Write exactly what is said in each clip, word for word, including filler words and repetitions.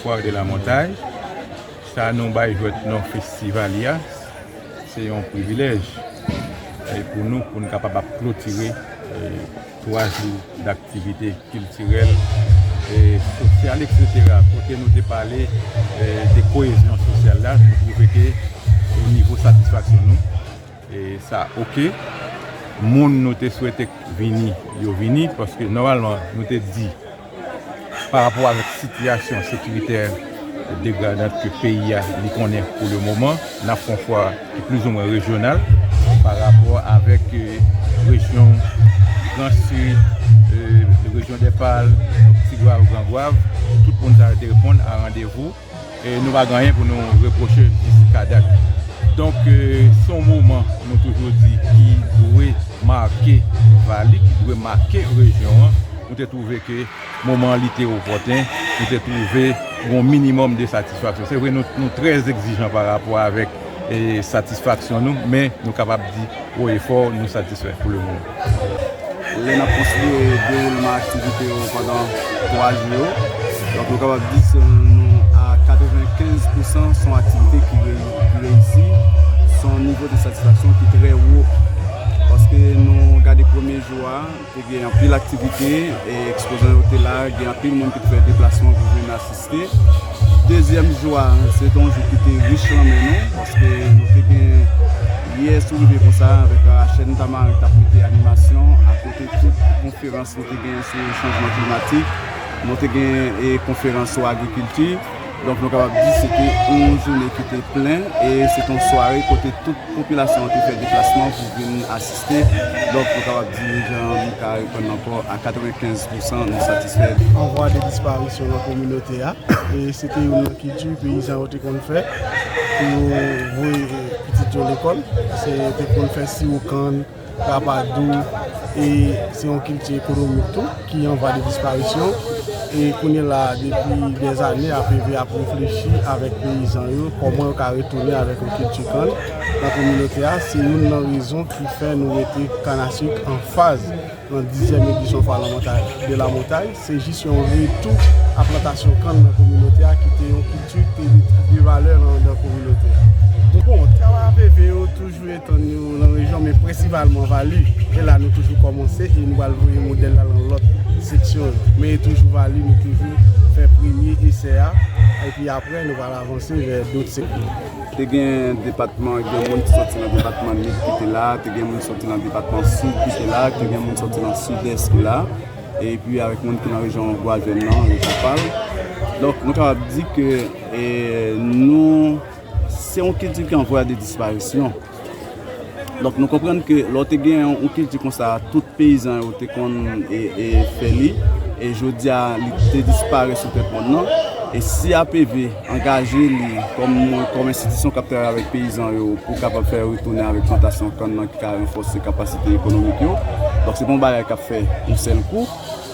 Foire de la Montagne. Sa nou bay jwèt non festival ya, se yon privilèj, e, pou nou, pou n kapab ap klotire, e, twa jou daktivite kiltirèl, e, sosyal, etsetera, kote nou te pale, e, de koyezyon sosyal la, nou twouve ke o nivo satisfaksyon nou, e, sa oke. Moun nou te swete vini, yo vini, paske nòmalman nou te di, pa rapò avèk sitiyasyon sekiritè degradant ke peyi a li konnen pou le moman, n ap fè yon fwa ki plizoumwen rejyonal pa rapò avèk, e, rejyon Gran Sid, e, rejyon dè Pal, Tigwav, Gran Gwav, tout moun sa yo te reponn a randevou. E nou pa gen anyen pou nou repwoche jiskadat. Donk, e, se yon moman, nou toujou di, ki dwe make vali, ki dwe make rejyon an. Nou te twouve ke moman an li te opòten, nou te twouve yon minimòm de satisfaksyon. Se vre, nou, nou trè egzijan pa rapò avèk, e, satisfaksyon nou, men nou kapab di wo e fò, nou satisfè pou le moman. Lè n ap konsidere dewoulman aktivite yo pandan twa jou yo, donk, nou kapab di se nou a katrevenkenz pousan se yon aktivite ki reyi-, ki reyisi, se yon nivo de satisfaksyon ki trè wo. Paske nou gade premye jou a, te gen anpil aktivite, e ekspozan yo te la, gen anpil moun ki te fè deplasman pou vin asiste. Dezyèm jou a, se te yon jou ki te rich lan men nou, paske nou te gen yè sou rive konsa avèk, a, chèn Tamarin k t ap mete animasyon, akote tout konferans nou te gen sou chanjman klimatik, nou te gen, e, konferans sou agrikilti. Donk, nou kapab di se te yon jounen ki te plen, e se te yon sware kote tout popilasyon an te fè deplasman pou vin asiste. Donk, nou kapab di, jan nou ka reprann ankò, a katrevenkenz pousan, nou satisfè. An vwa de disparisyon nan kominote a. E se te youn nan kilti peyizan yo te konn fè pou yo voye pitit yo lekòl. Se te konn fè siwo kann, rapadou, e se yon kilti ekonomik tou ki an vwa de disparisyon. E kounye la, depi dèzane, A P V ap reflechi avèk peyizan yo kòman yo ka retounen avèk yon kilti kann nan kominote a. Se youn nan rezon ki fè nou mete Kanasik an faz nan dizyèm edisyon Fwa Lamontay, de Lamontay. Se jis yon retou a plantasyon kann nan kominote a ki te yon kilti ki te de valè nan, nan kominote a. Bon, travay A P V yo toujou etann yo nan rejyon, men prensipalman Vali. E la nou toujou kòmanse e nou pral voye modèl la nan lòt seksyon yo. Men e toujou Vali, nou toujou fè premye esè a. Epi apre, nou pral avanse vè dòt sektè. Te gen depatman, gen moun ki sòti nan depatman Nip ki te la, te gen moun ki sòti nan depatman Sid ki te la, te gen moun ki sòti nan Sidès ki la, epi avèk moun ki nan rejyon Gwadloup nan, rejyon Pal. Donk, nou kapab di ke, e, nou, se yon kilti ki an vwa de disparisyon. Donk, nou konprann ke lè w te gen yon kilti konsa, tout peyizan yo te konn, e, e, fè li, e jodi a, li te disparèt sou tèt mòn nan. E si A P V angaje li kòm, kòm enstitisyon k ap travay avèk peyizan yo pou kapab fè yo retounen avèk plantasyon kann nan ki ka ranfòse kapasite ekonomik yo. Donk, se pa yon bagay k ap fè yon sèl kou.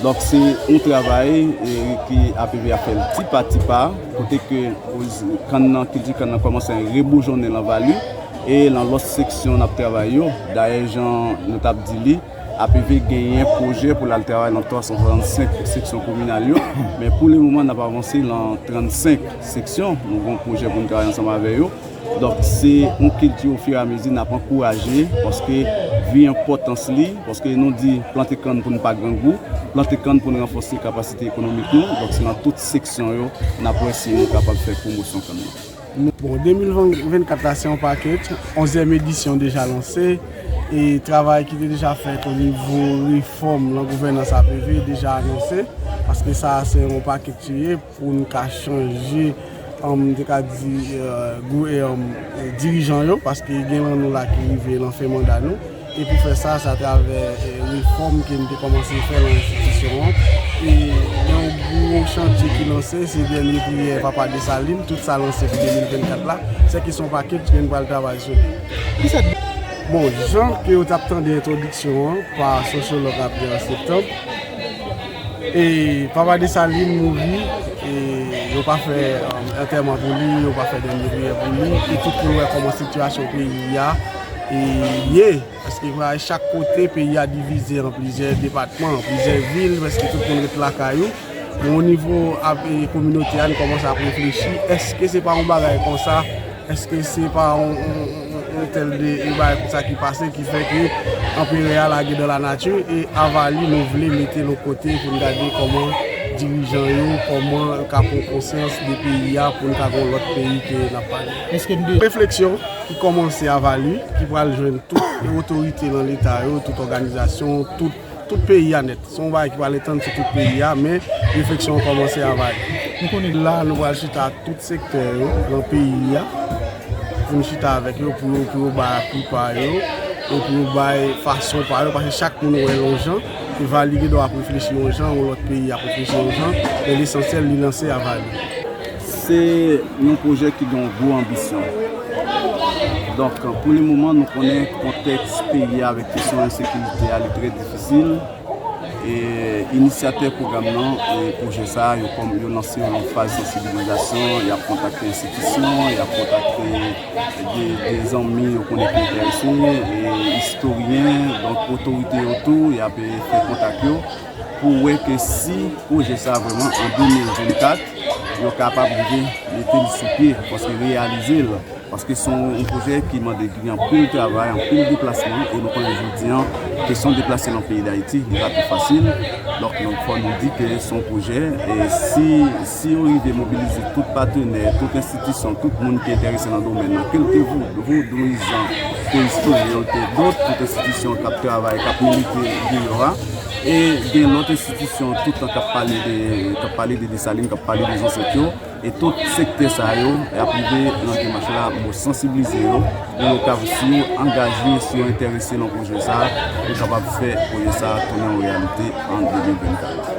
Donk, se yon travay, e, ke A P V ap fè l ti pa ti pa, kote ke kann nan, kilti kann nan kòmanse reboujonnen lan Vali, e lan lòt seksyon n ap travay yo. Dayè, jan nou t ap di li, A P V genyen pwojè pou l al travay nan twa san swasannsenk seksyon kominal yo, men pou le moman, n ap avanse lan trannsenk seksyon. Nou gen yon pwojè pou n travay ansanm avè yo. Donk, se yon kilti ofiramezi n ap ankouraje, paske, vi enpòtans li, paske nou di plante kann pou n pa grangou, plante kann pou n ranfòse kapasite ekonomik nou. Donk, se nan tout seksyon yo, n ap wè si nou kapab fè pwomosyon kann nan. Bon, de mil vennkat la, se yon pakèt, onzyèm edisyon deja lanse, e travay ki te deja fèt o nivo refòm lan gouvènans A P V deja anonse, paske sa a se yon pakèt ki ye pou n ka chanje, um, te ka di, euh, gou-, eh, um, eh, dirijan yo, paske gen lan nou la ki rive lan fen manda nou. E pou fè sa, se atravè, eh, refòm ke n te kòmanse fè lan enstitisyon an. E gen yon gwo chantye ki lanse, se dènye priyè Papa Desalin, tout sa lanse pou de mil vennkat la. Se ki se yon pakèt ke n pral travay sou li. Bon, jan ke w t ap tande entwodiksyon an pa sosyològ Abner Septan, e Papa Desalin mouri, e yo pa fè, um, antèman pou li, yo pa fè dènye priyè pou li, e tout moun wè kòman sitiyasyon peyi a, e, ye. Paske, chak kote, peyi a divize an plizyè depatman, an plizyè vil, prèske tout moun ret lakay ou. Bon, o nivo ap, e, kominote a, nou kòmanse ap reflechi, èske se pa yon bagay konsa, èske se pa yon, yon, yon, yon tèl de, de bagay konsa ki pase, ki fè ke anperè a lage dans la nature, e Avali nou vle mete l yon kote pou n gade kòman dirijan yo, kòman yo ka pran konsyans de peyi a, pou n ka gen yon lòt peyi ke n ap pale. Èske n de- Refleksyon ki kòmanse Avali, ki pral jwenn tout otorite nan Leta yo, tout òganizasyon, tout, tout peyi a nèt. Se yon bagay ki pral etann sou tout peyi a, men refleksyon an kòmanse Avali. Nou konnen la, nou pral chita ak tout sektè yo nan peyi a, pou n chita avèk yo, pou yo, pou yo bay apui pa yo, e pou yo bay fason pa yo, paske chak moun wè l yon jan, e Avali gen dwa ap reflechi yon jan, yon lòt peyi ap reflechi yon jan, men lesansyèl, li lanse Avali. Se yon pwojè ki gen yon gwo anbisyon. Donk, pou le moman, nou konnen kontèks peyi a avèk kesyon ensekirite a, li trè difisil. E inisyatè pwogram nan, e pwojè sa a, yo kòm, yo lanse yon faz sansibilizasyon, y ap kontakte enstitisyon, y ap kontakte de, de zanmi yo konnen ki enterese, e istoryen, donk otorite yo tou, y ap, e, fè kontak yo pou wè ke si pwojè sa a vrèman an de mil vennkat, yo kapab rive mete l sou pye, paske reyalize l, paske se yon, yon pwojè ki mande gen anpil travay, anpil deplasman, e nou konnen jodi a, kesyon deplase nan peyi Dayiti, li pa tou fasil. Donk, nou, fò nou di ke se yon pwojè, e si, si yo rive mobilize tout patenè, tout enstitisyon, tout moun ki enterese nan domèn nan, kèlke vo-, vodouyizan, ke istoryen, ke dòt, tout enstitisyon k ap travay, k ap milite deyò a, e gen lòt enstitisyon tout tan k ap pale de, k ap pale de Desalin, k ap pale de zansèt yo, e tout sektè sa yo ap rive nan demach la pou sansibilize yo, pou yo ka, si yo angaje, si yo enterese nan pwojè sa, pou yo kapab fè pwojè sa tounen yon reyalite an de mil vennkat.